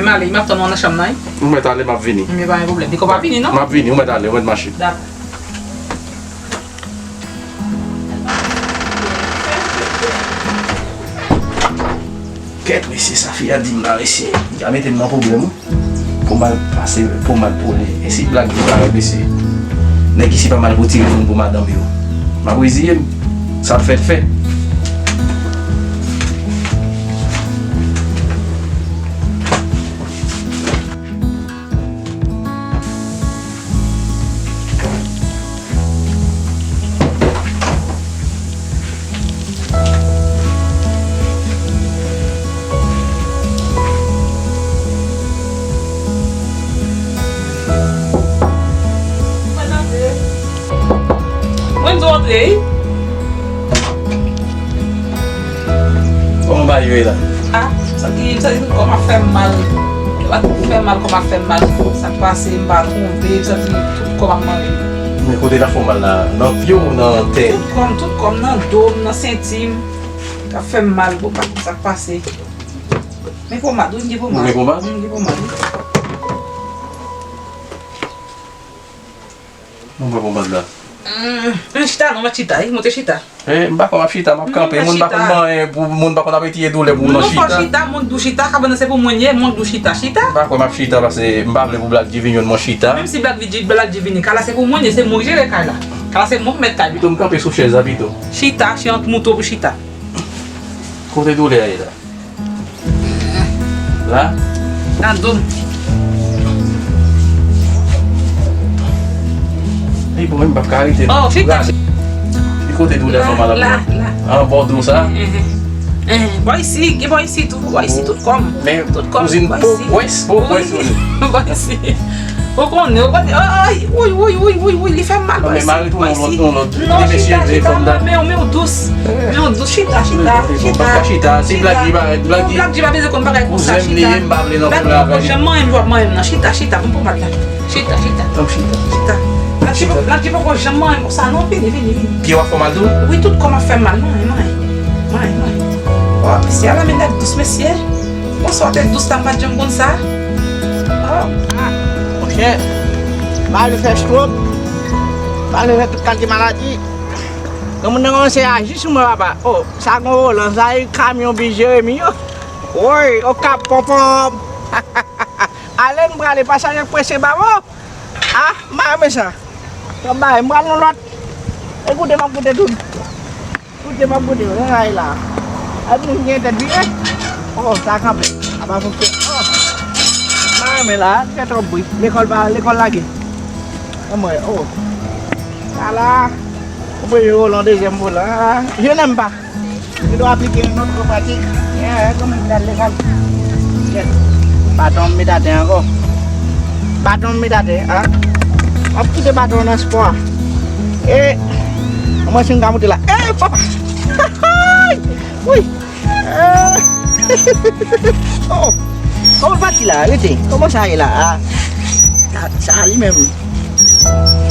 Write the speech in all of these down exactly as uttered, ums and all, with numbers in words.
M ale, m ap tann ou nan chanm nan, wi. Ou mèt ale, m ap vini. Men pa gen pwoblèm. Depi w pa vini, non? M ap vini, ou mèt ale, ou mèt mache. Dakò. Kèt, mesye, sa fi a di m la, mesye. Li ka mete m nan pwoblèm, wi. Pou m al pase pomad pou li. E si Black G parèt, mesye? Nèg isi pa mal pou tire moun pou madanm yo. M ap reziye m. Sa fèt fèt. Mwen di w antre, wi. Kòman bagay yo ye la? Ah, m santi, m santi tout kò m ap fè m mal. Tout kò m ap fè m mal, kò m ap fè m mal. Sa k pase, m pa twonpe, m santi tout kò m ap manje. Men kote l ap fè w mal la? Nan pye w ou nan tè? Tout kò m, tout kò m, nan do m, nan senti m. K ap fè m mal, bon, pa sa k pase. Men pomad, wi, m gen pomad. Ou gen pomad? M gen pomad, wi. Mwen pa konprann la. Hum, hum, chita non, mwen chita, wi, monte chita. Eh, m pa konn ap chita, m ap kanpe. Moun pa konn manyen, pou moun pa konn ap retire doulè pou nan chita. Non, fò chita, moun dou chita, kabann nan se pou mwen ye, moun dou chita, chita. M pa konn ap chita, paske m pa vle pou Black G vin jwenn mwen chita. Menm si Black G, Black G vini, kay la se pou mwen ye, se mwen ki jere kay la. Kay la se mwen ki mèt kay la. Pito m kanpe sou chèz la pito. Chita, se ant mouton pou chita. Kote doulè a ye la? La? Nan do m. Li bon, m p ap ka rete non. Oh, chita. Li kote doulè fè mal la, la, la. An bò do sa? Eh, eh, eh. Bò isi, gen bò isi tou, bò isi tout kò m. Men tout kò m, kouzin, bò isi. Bò isi. Ou konnen, ou konnen. Ay, woy, woy, woy, woy, woy, li fè m mal, bò isi. Non, men mari tou yon lòt, yon lòt. Non, chita, chita, men, men, men w dous. Men w dous, chita, chita, chita. Chita, si Black G pa, Black G pa bezwen konn bagay konsa, chita. Black G pa janm manyen m, jan w ap manyen m nan. Chita, chita, pou m pran bat la. Chita, chita. Tank chita. Chita. Black G, Black G poko janm manyen m konsa, non, vini, vini, vini. Pye w ap fè w mal tou? Wi, tout kò m ap fè m mal, manyen, manyen. Manyen, manyen. Oh, mesye, ala men nèg dous, mesye. Bonswa, tèt dous la, m pa t janm konn sa. Oh. Ah, monchè, m ale fè stroke, m ale fè tout kalite maladi. Granmoun nan kòmanse aji sou mwen, papa. Oh, sa gon volan, sa e kamyon bis Jeremi yo. Woy, Okap, ponpon. Ale, m prale, pasaje prese, babo. Ah, m pa renmen sa. Twòp bagay, m pral nan lòt. Ekoute, m ap koute tout. Koute, m ap koute yo, nan ray la. Epi m gen tèt vire. Oh, sa kanpe. A pa fonksyone. Oh. Pa renmen la, trè twòp bri. Lekòl pa, lekòl lage. Anmwey, oh. Sa la. Ou premye volan, dezyèm volan. Ah, je n'aime pas. Li dwe aplike yon lòt pratik. Eh, kòman m pral lekòl? Kèt. Baton m met atè ankò. Baton m met atè, ah. M ap kite baton nan spò a. E, mwen si m ka moute la. Eh, papa! Wi! Eh. Oh! Kòman pati la? Rete. Kòman sa ye la? Ah. Sa, sa li menm.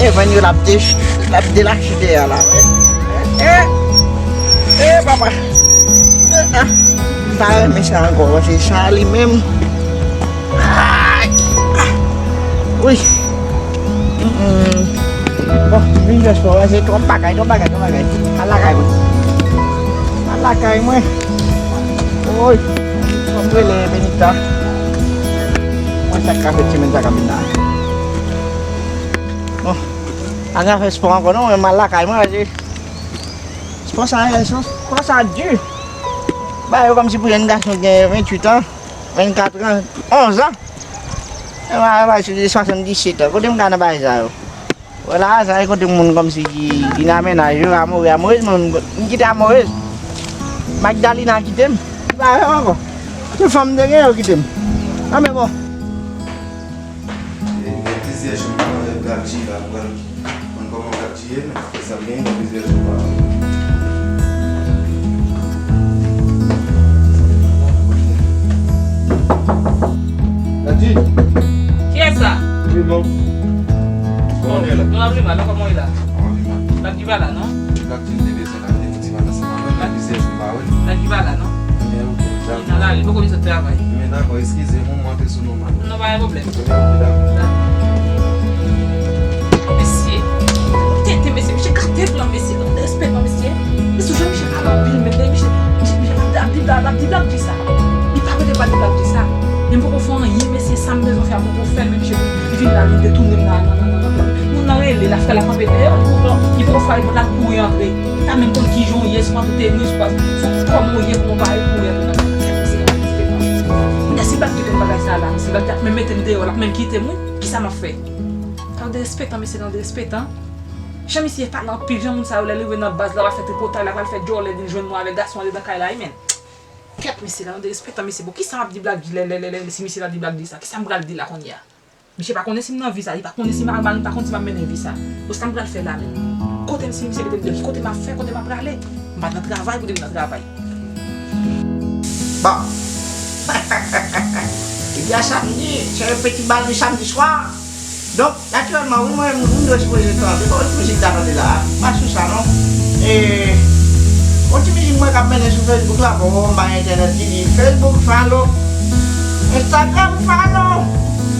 E vann yo l ap dech-, l ap delache dèyè a la. Eh, eh, eh, papa. Eh, ah. M pa renmen sa ankò, paske sa li menm. Ay. Ah. Wi. Mm, mm. Bon, m vin fè spò, se twòp bagay, twòp bagay, twòp bagay. Al lakay mwen. Al lakay mwen. Woy. Fò m rele Benita. Mwen sa k ka fèt semèn sa k ap vin la. Bon. Pa ka fè spò ankò non, mwen m al lakay mwen, paske spò sa, spò sa di. Ba yo kòmsi pou jèn gason gen venntuit an, vennkat an, onz an. E ba, ba, se swasanndiset an. Kote m ka nan bagay sa yo? Wè la, sa e kote moun kòmsi ki, ki nan mennaj yo, amore, amorez, mwen, m kite amorez. Magdalena kite m. Li pa avè m ankò. Tout fanm m te gen yo kite m. Anben bon. E, gen plizyè jou m pa wè Black G la, m pral konn kòman Black G ye, men sa byen, gen plizyè jou m pa wè. Black G. Kiyès sa? Wi, non. Kòman w ye la? Nou ap li mal, non, kòman w ye la? Mwen ap li mal. Black G pa la, non? Black G m te bezwen la, m te fouti mal ansanm avè l, gen plizyè jou m pa wè l. Black G pa la, non? Men, ok, dakò. Li nan lari, li poko vin sot travay. Men, Dakò, eskize m, mwen te sou nòmal. Non, pa gen pwoblèm. Ok, ok, dakò. Mesye, ou tenten, mesye, mesye gate plan, mesye, nan respè, non, mesye. Mesye, ou jwenn misye pale anpil, men, men misye, misye, misye ap di, ap di blag, ap di blag di sa. Li pa rete pa di blag di sa. Men m poko fè anyen, mesye, sa m bezwen fè a, m poko fè l, men misye, li vin la, li detounen m nan, nan, nan, nan, nan. Moun nan rele, l ap fè, l ap kanpe deyò, li poko, li poko fè, li poko kouri antre. Li pa menm konn kijan w ye, si w antre te nwi, si w pa, si w kòman w ye, kòman w parèt, kouri antre nan kèt misye nan, respè. Kounye a, si blag di konn bagay sa la, si blag di ap menm mete m deyò, l ap menm kite m, wi. Kisa m ap fè? Tan derespektan, mesye, tan derespektan. Jan misye pale anpil, jan moun sa yo lè l rive nan baz la, w ap fè tripotay la, pral fè djòlè, vin jwenn mwen avèk gason andedan kay la, wi, men. Kèt, mesye, tan derespektan, mesye, bon, kisa m ap di blag di lè, lè, lè, lè, si misye la di blag di sa? Kisa m pral di la kounye a? Misye pa konnen si m nan vi sa, li pa konnen si m al mal, li pa konn si m ap mennen vi sa. Bon, sa m pral fè la menm? Kote m, si misye mete m deyò, ki kote m ap fè, kote m ap prale? M pa nan travay pou te vin nan travay. Bon. Ebyen, samdi, se yon peti bal de samdi swa. Donk, natirèlman, wi, mwen, m dwe sipoze tande. Bon, mizik ta tande la, pa sou sa, non. E, yon ti mizik mwen k ap mennen sou Facebook la, bon, m bay entènèt li, li Facebook, follow. Instagram, follow.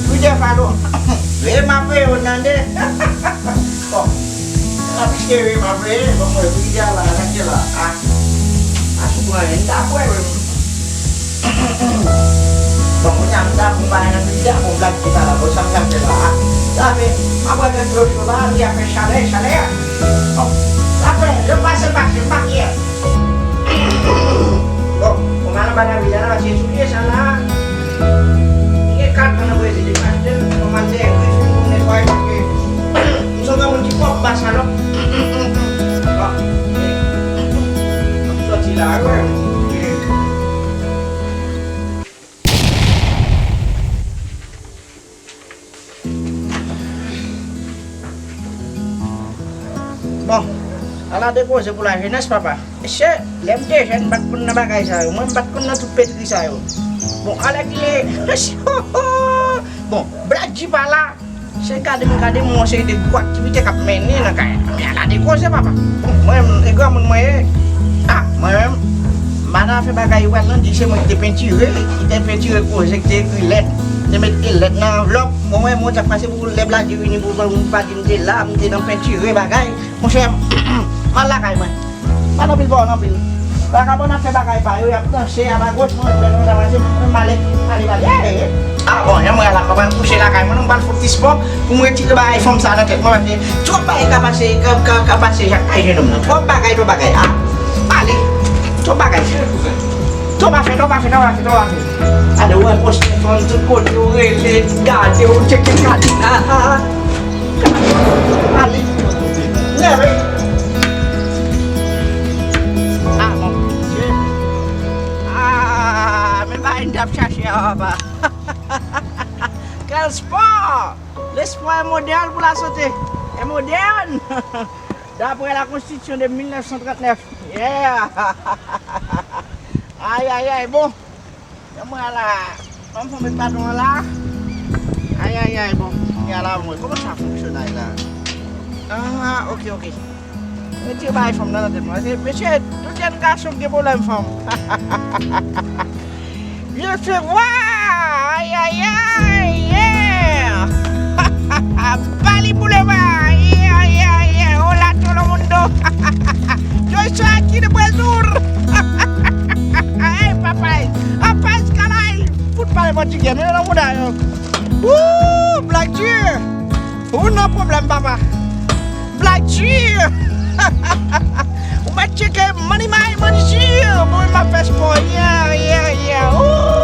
Twitter, follow. Veye m ap veye w tande. Bon. Nan piske veye m ap veye, bon, mwen, Twitter la, nan ke la, a. A sou pran, m ta kwè, wi. Bon, kounye a, m ta pou m pa nan Twitter, bon, blag ki pa la, bon, sa m ka fè la, a. Sa fè, m ap wè kèk lòt jou la, li ap fè chalè, chalè a. Bon, sa fè, yo pase, pase, m pa kè. Bon, pou m al anba nan vil la, se sou pye sa la. Li gen kat an nan Brezil, li pa achte l, pou m al dèyè grif li pou m netwaye, paske m se yon granmoun ki pwòp, pa salòp. Bon, m ap sòti la, wi. Bon, ala de koze pou lajenès, papa. Mesye, lè m te jèn, m pa t konn nan bagay sa yo. Mwen, m pa t konn nan tout petri sa yo. Bon, alèkile, bon, Black G pa la. Se gade m gade m yon seri de gwo aktivite k ap mennen nan kay la. Men ala de koze, papa. Bon, mwen menm, e granmoun mwen ye. A, mwen menm, m pa nan afè bagay yo pral nan di se mwen ki te pentire, ki te pentire koze, ki te ekri lèt, te mete lèt nan anvlòp. Mwen, mwen, mwen, sa k pase pou lè Black G vini pou, pou pa di m te la, m te nan pentire bagay. Monchè, m al lakay mwen. Pa nan pil pawòl anpil. Vagabon ap fè bagay pa yo, y ap danse, y ap agoch, mwen, mwen, mwen, mwen, mwen, mwen, ale, ale, ale. Hey, hey. A bon, jan mwen la, mwen pral kouche lakay mwen, non, m pral fè ti spò pou m retire bagay fanm sa nan tèt mwen, paske twòp bagay ka pase, ka, ka, ka pase ak jenòm nan. Twòp bagay, twòp bagay. A, ale. Twòp bagay. Twòp afè, twòp afè, twòp afè, twòp afè. Ale, wè, poste fanm tout kote, ou rele, gade, ou tcheke, gade. A, a, a. Ale. Nève. A, mon Dye. A, men bagay m t ap chache a, papa. Kèl spò! Lespwa e modèl pou la sante. E modèl! D'après la constitution de mil nèf san trant nèf. Yeah! Ay, ay, ay, bon. Yon mwen la, ban m fè met baton an la. Ay, ay, ay, bon. Kounye a la, mwen, kòman sa fonksyone la? Ah, ok, ok. Retire bagay fanm nan nan tèt mwen. Se, mesye, tout jèn gason ki gen pwoblèm fanm. Vye fevwa! Ay, ay, ay, yeah! Bali bouleva! Yeah, yeah, yeah! Hola todo mundo! Yo soy aquí de Brazil! Hey, papay! Apay, kalay! Fout pale pòtigè, men yo nan mouda yo. Woo! Black G! Ou nan pwoblèm, papa. Black G! Ou mèt tcheke Money My Money G! Mwen, m ap fè spò. Yeah, yeah, yeah. Ooh!